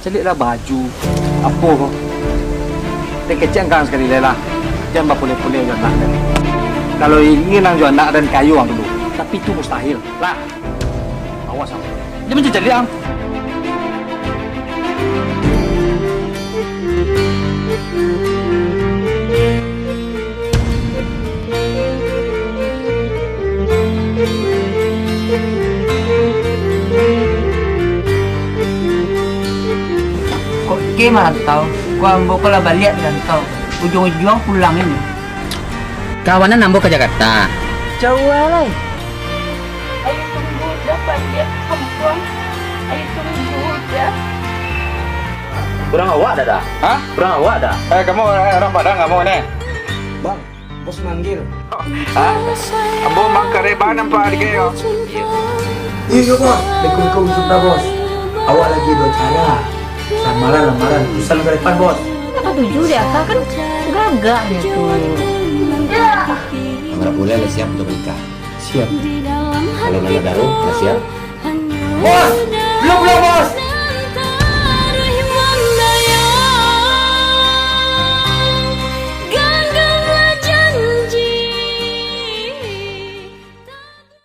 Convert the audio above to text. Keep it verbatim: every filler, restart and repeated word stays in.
Caliaklah baju, apo ko. Den kecek ang sakali lai lah. Jan bapuleh-puleh jo anak den. Kalau ingin ang jo anak den kayo ang dulu. Tapi itu mustahil. Lah. Awas ang. Jan mancaliak ang. Kok ke marantau? Ko ambo ko lah baliak di rantau. Ujuang-ujuang pulang ini. Kawanan ambo ka Jakarta. Jauah lai. Ayo tunggu dah baliak kampuang. Ayo tunggu dah. Urang awak dak, dah? Hah? Urang awak dak? Eh, kamu, eh, urang Padang kamu ni? Bang, bos manggil. Hah? Ambo mangkareh bana nampak di kayo. Iyo, iyo, bos. Assalamualaikum, Sultan, bos. Awak lagi duo cara. Lamaran, lamaran. Urusan ka depan, bos. Ndak katuju dek aka kan gagaknyo tu. Lamaran buliah lah siap untuk menikah. Siap. Kalau nan ado, lah siap. Bos! Belum, belum, bos!